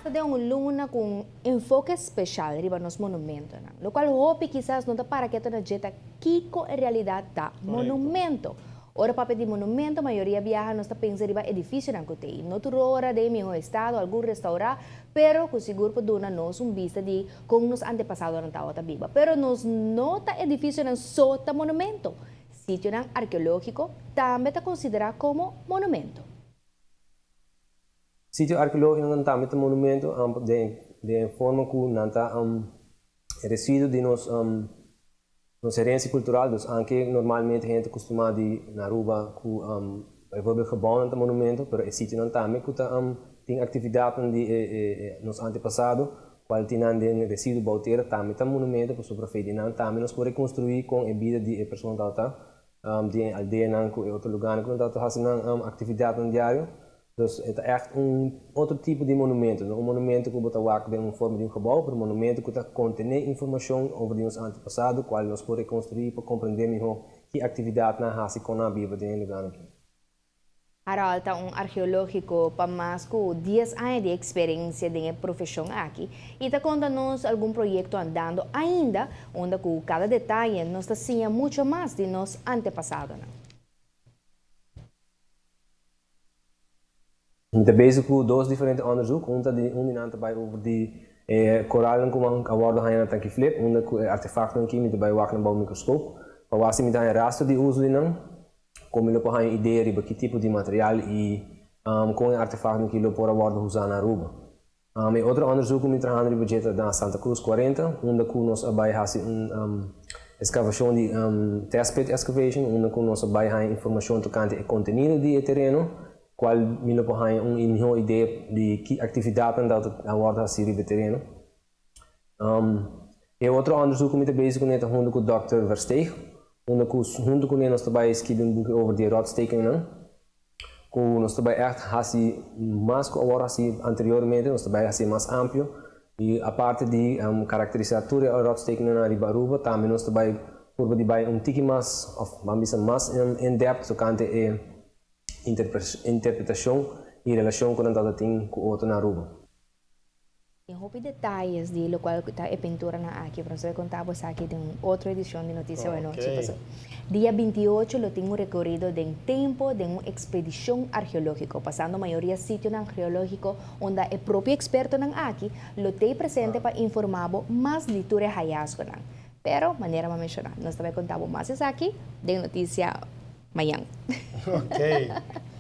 Ta den un luna cu un enfoke special riba nos monumentonan, locual hopi kisas no ta para keto na dje ta kico en realidad ta monumento. Ora papia di monumento mayoria biaha nos ta pensa riba edificionan cu t'ey no tur ora den e miho estado, algun restaura, pero cu sigur por duna nos un bista di con nos antepasadonan tawata biba. Pero nos no ta edificionan so ta monumento, sitionan arkeologico tambe ta considera como monumento. Sitio arkeológikonan tambe ta monumento den den forma ku nan ta residu di nos nos herensia kultural. Dus anke normalmente hende ta kustumá di na Aruba ku bijvoorbeeld gebouwnan ta monumento, pero e sitionan tambe ku ta tin aktividatnan di e e nos antepasado kual tin nan den residu bou tera tambe ta monumento pasobra fe di nan tambe nos por rekonstruí kon e bida di e persona tabata den e aldeanan ku e otro lugarnan ku nan tabata hasi nan aktividatnan diario. Dus e ta ègt un otro tipo di monumento, no un monumento ku bo ta wak den un forma di un gebou, pero monumento ku ta kontené informashon over di nos antepasado, kual nos por rekonstruí pa komprendé mihó ki aktividat nan a hasi kon nan a biba den e lugánan aki. Harold ta un argeológiko pa mas ku dies aña di eksperensia den e profeshon aki i ta konta nos algun proyekto andando ainda unda ku kada detaye nos ta siña mucho mas di nos antepasadonan. Mi ta bezig ku dos diferente onderzoek. Un ta di un di nan ta bai over di e koralnan ku a wòrdu haña na Tanki Flip, unda ku e artefaktonan aki mi ta bai wak nan bou mikroskop pa wak si mi ta haña rastro di uso di nan, kon mi lo por haña idea riba ki tipo di material i kon e artefaktonan aki lo por a wòrdu usá na Aruba. E otro onderzoek ku mi trahando riba dje ta na Santa Cruz 40, unda ku nos a bai hasi un eskavashon di test pit excavation, unda ku nos a bai haña informashon tokante e kontenido di e tereno, kual mi lo por haña un mihó idea di ki aktividatnan ta wòrdu hasi riba e tereno. E otro onderzoek ku mi ta bezig kuné ta huntu ku Dòkter Versteeg, unda ku huntu kuné nos ta bai skibi un buki over di e rotstekeningnan. Ku nos ta bai ègt hasi mas ku awor hasi anteriormente, nos ta bai hasi mas amplio i aparte di karakterisá tur e rotstekennan riba Aruba, tambe nos ta bai purba di bai un tiki mas òf ban bisa mas in depth tokante e interpretashon i relashon ku nan tabata tin ku otro na Aruba. Tin hopi detayes di locual cu ta e pinturanan aki, pero nos ta bay conta bo esaki den un otro edicion di Noticia Hoy Nochi. Pasobra dia 28 lo tin un recorido den tempo den un expedicion argeologico, pasando mayoria sitionan argeologico unda e propio expertonan aki lo t'ey presente pa informa bo mas di tur e hallazgonan. Pero, manera mi a menciona, nos ta bay conta bo mas esaki den Noticia mañan. Ok.